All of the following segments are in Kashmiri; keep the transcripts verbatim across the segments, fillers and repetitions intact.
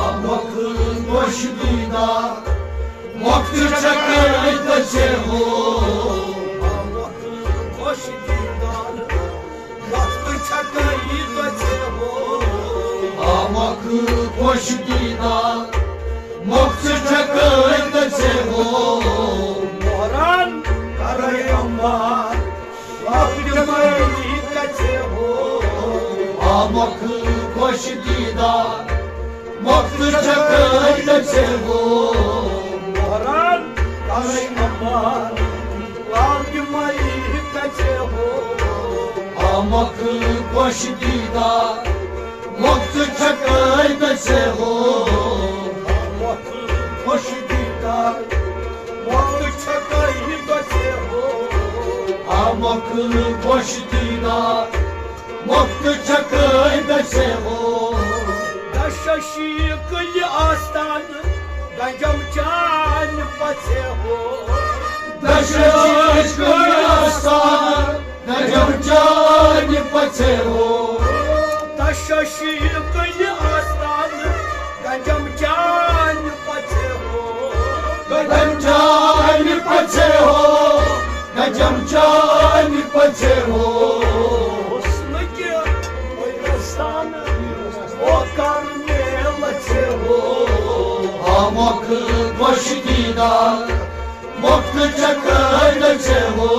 آمُت خۄش دیٖدار، مۄختہٕ چھکے تہٕ ژےٚ ہو۔ آمُت خۄش دیٖدار، مۄختہٕ چھکے تہٕ ژےٚ ہو۔ مۄہرن کرے امبار، آمُت خۄش دیٖدار، مۄختہٕ چھکے تہٕ ژےٚ ہو۔ مۄہرن کرے امبار، آمُت خۄش دیٖدار، مۄختہٕ چھکے تہٕ ژےٚ ہو۔ آمُت خۄش دیٖدار، مۄختہٕ چھکے تہٕ ژےٚ ہو۔ آمُت خۄش دیٖدار، مۄختہٕ چھکے تہٕ ژےٚ ہو۔ دششی کُلہِ آستان، گنجم چانہِ پژھے ہو۔ دششی کُلہِ آستان، گنجم چانہِ پژھے ہو۔ دششی کُلہِ آستان، گنجم چانہِ پژھے ہو۔ گنجم چانہِ پژھے ہو، گنجم چانہِ پژھے ہو۔ حسنٕکہِ گُلستان، او کر میلہٕ ژےٚ ہو۔ آمُت خۄش دیٖدار، مۄختہٕ چھکے تہٕ ژےٚ ہو۔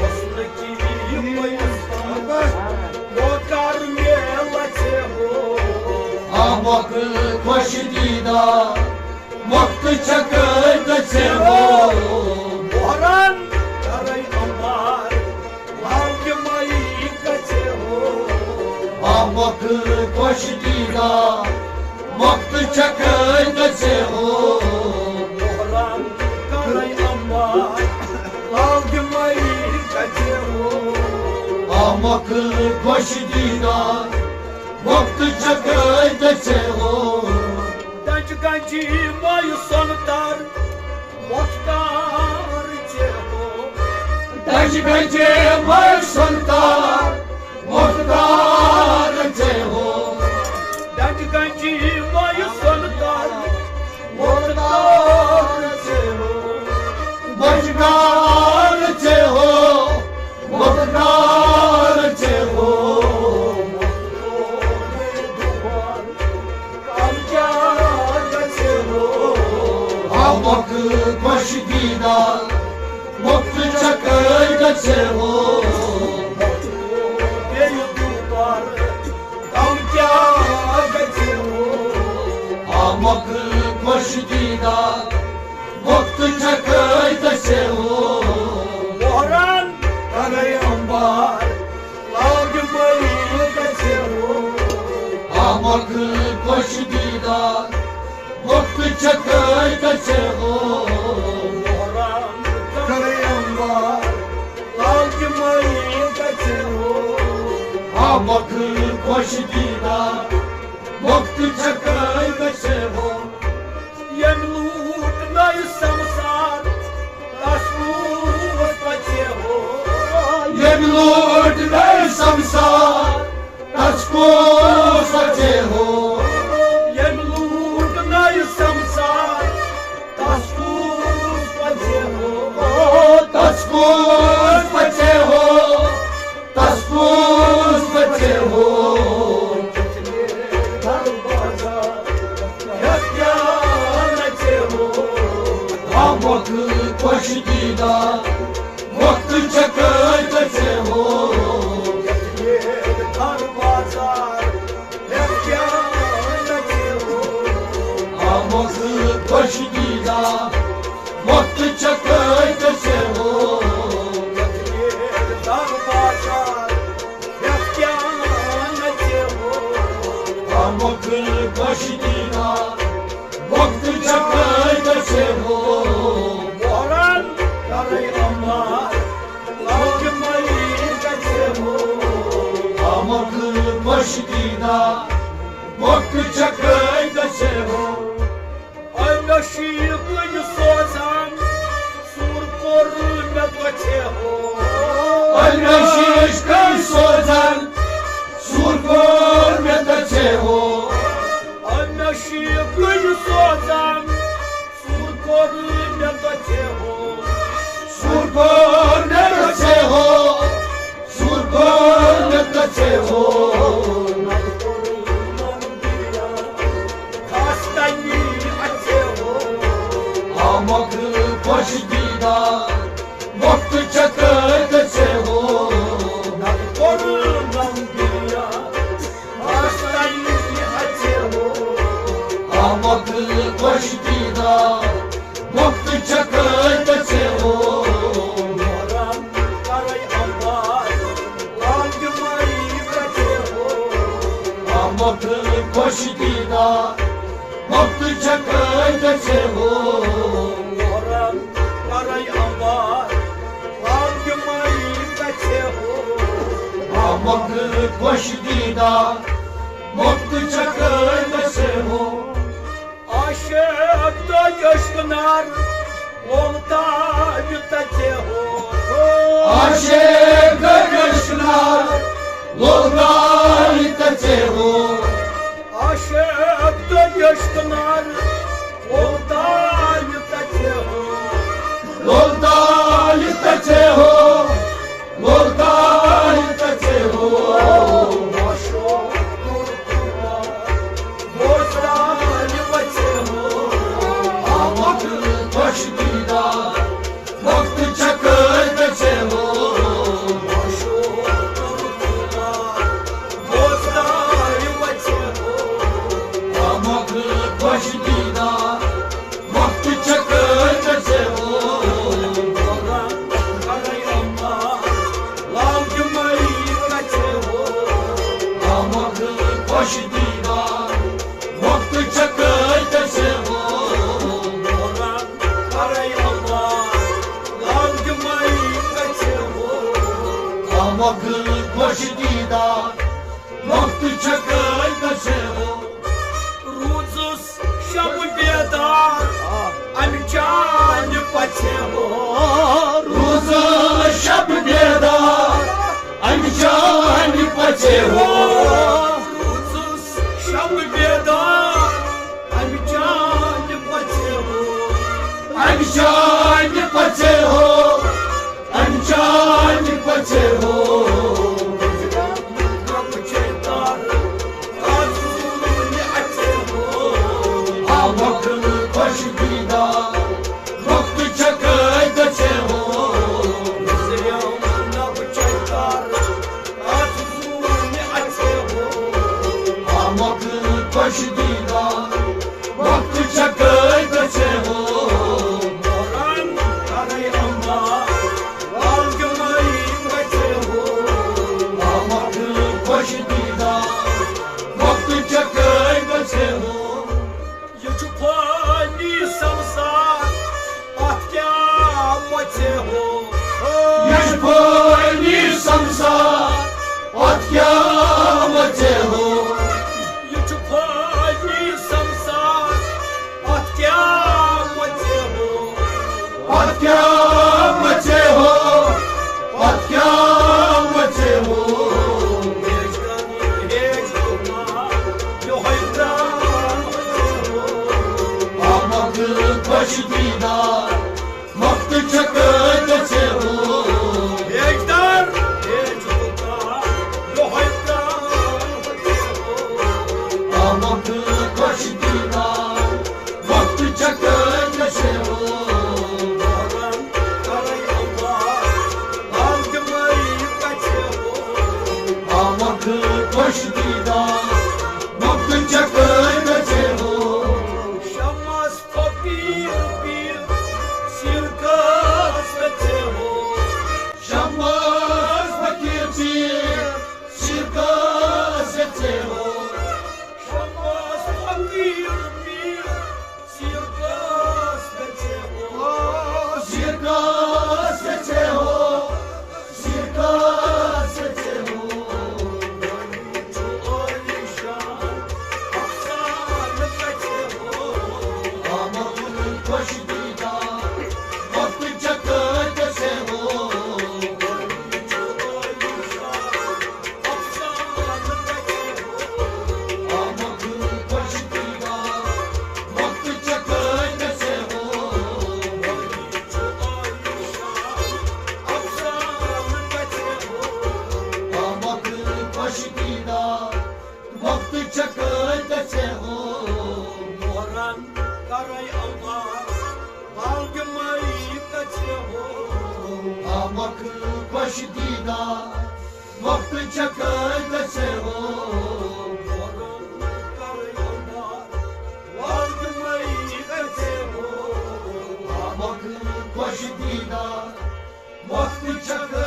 حسنٕکہِ گُلستان، او کر میلہٕ ژےٚ ہو۔ آمُت خۄش دیٖدار، مۄختہٕ چھکے تہٕ ژےٚ ہو۔ مۄہرن کرے امبار، آمُت خۄش دیٖدار، مۄختہٕ چھکے تہٕ ژےٚ ہو۔ مۄہرن کرے امبار، آمُت خۄش دیٖدار، مۄختہٕ چھکے تہٕ ژےٚ ہو۔ دنجہِ گنجہِ مایہِ سۄنہٕ تار، مۄختار ژےٚ ہو۔ دنجہِ گنجہِ مایہِ سۄنہٕ تار، مۄختار ژےٚ ہو۔ دنجہِ گنجہِ مایہِ سۄنہٕ تار، مۄختار ژےٚ ہو۔ مۄختار ژےٚ ہو، مۄختار ژےٚ ہو۔ کم کیٛاہ گژھِ ہو؟ آمُت خۄش دیٖدار، مۄختہٕ چھکے تہٕ ژےٚ ہو۔ بیٚیہِ دوٗبارٕ، کم کیٛاہ گژھِ ہو؟ آمُت خۄش دیٖدار، مۄختہٕ چھکے تہٕ ژےٚ ہو۔ مۄہرن کرے امبار، لاگہِ مٔلۍ گژھِ ہو۔ آمُت خۄش دیٖدار، مۄختہٕ چھکے تہٕ ژےٚ ہو۔ مۄہرن کرے امبار، لاگہِ مٔلۍ گژھِ ہو۔ آمُت خۄش دیٖدار، مۄختہٕ چھکے تہٕ ژےٚ ہو۔ ییٚمۍ لوٗٹ نٔے سمسار، تس کُس پژھِ ہو؟ ییٚمۍ لوٗٹ نٔے سمسار، تس کُس پژھِ ہو؟ ییٚمۍ لوٗٹ نٔے سمسار، تس کُس پژھِ ہو؟ تس کُس پژھِ ہو؟ تس کُس پژھِ ہو؟ آمُت خۄش دیٖدار، مۄختہٕ چھکے تہٕ ژےٚ ہو۔ آمُت خۄش دیٖدار، مۄختہٕ چھکے تہٕ ژےٚ ہو۔ آمُت خۄش دیٖدار، مۄختہٕ چھکے تہٕ ژےٚ ہو۔ مۄہرن کرے امبار، لاگہِ مٔلۍ گژھِ ہو۔ آمُت خۄش دیٖدار، مۄختہٕ چھکے تہٕ ژےٚ ہو۔ اے مےٚ چھُ یہِ کُنہِ سوزان، سوٗر کوٚر مےٚ تۄہہِ ہو۔ اے مےٚ چھُ یہِ کُنہِ سوزان، سوٗر کوٚر مےٚ تۄہہِ ہو۔ آمد خوش دیدار، وقت چکر گژھِ ہو۔ محرم کرے امبار، لال جمعی گژھِ ہو۔ آمد خوش دیدار، وقت چکر گژھِ ہو۔ محرم کرے امبار، لال جمعی گژھِ ہو۔ آمد خوش دیدار، وقت چکر گژھِ ہو۔ عاشق تو عشق نار، وولتا یوتا چے ہو۔ عاشق تو عشق نار، وولتا یوتا چے ہو۔ عاشق تو عشق نار، وولتا یوتا چے ہو۔ وولتا یوتا چے ہو۔ وولتا یوتا چے ہو۔ آمد خوش دیدار، وقت چکر گژھِ ہو۔ آمد خوش دیدار، وقت چکر گژھِ ہو۔ لال جمعی گژھِ ہو۔ آمد خوش دیدار، وقت چکر گژھِ ہو۔ کرے امبار، لال جمعی گژھِ ہو۔ آمد خوش دیدار، وقت چکر گژھِ ہو۔ روٗزُس شب بیدار، امہِ چانہِ پژھِ ہو۔ روٗزُس شب بیدار، امہِ چانہِ پژھِ ہو۔ روٗزُس شب بیدار، امہِ چانہِ پژھِ ہو۔ امہِ چانہِ پژھِ ہو۔ امہِ چانہِ پژھِ ہو۔ آمد خوش دیدار، وقت چکر گژھِ ہو۔ آمد خوش دیدار، وقت چکر گژھِ ہو۔ محرم کرے امبار، لال جمعی گژھِ ہو۔ آمد خوش دیدار، وقت چکر گژھِ ہو۔ یہِ چھُ فٲنی سمسار، اتھ کیٛاہ مژھِ ہو؟ یہِ چھُ فٲنی سمسار، اتھ کیٛاہ مژھِ ہو؟ یہِ چھُ فٲنی سمسار، اتھ کیٛاہ مژھِ ہو؟ اتھ کیٛاہ مژھِ ہو؟ اتھ کیٛاہ مژھِ ہو؟ یِہوٚے پرٛان مژھِ ہو۔ آمد خوش دیدار، وقت چکر گژھِ ہو۔ بیجدار، بیجدار، یِہوٚے پرٛان۔ آمد خوش دیدار، وقت چکر گژھِ ہو۔ کرے امبار، لال جمعی گژھِ ہو۔ آمد خوش دیدار، وقت چکر گژھِ ہو۔ شمس فقیر پیر سرکس گژھِ ہو۔ شمس فقیر پیر سرکس گژھِ ہو۔ شمس فقیر پیر سرکس گژھِ ہو۔ سرکس گژھِ ہو۔ سرکس گژھِ ہو۔ آمد خوش دیدار، وقت چکر گژھِ ہو۔ آمد خوش دیدار، وقت چکر گژھِ ہو۔ آمد خوش دیدار، وقت چکر گژھِ ہو۔ محرم کرے امبار، لال جمعی گژھِ ہو۔ آمد خوش دیدار، وقت چکر گژھِ ہو۔ محرم کرے امبار، دیدار، وقت چھکھ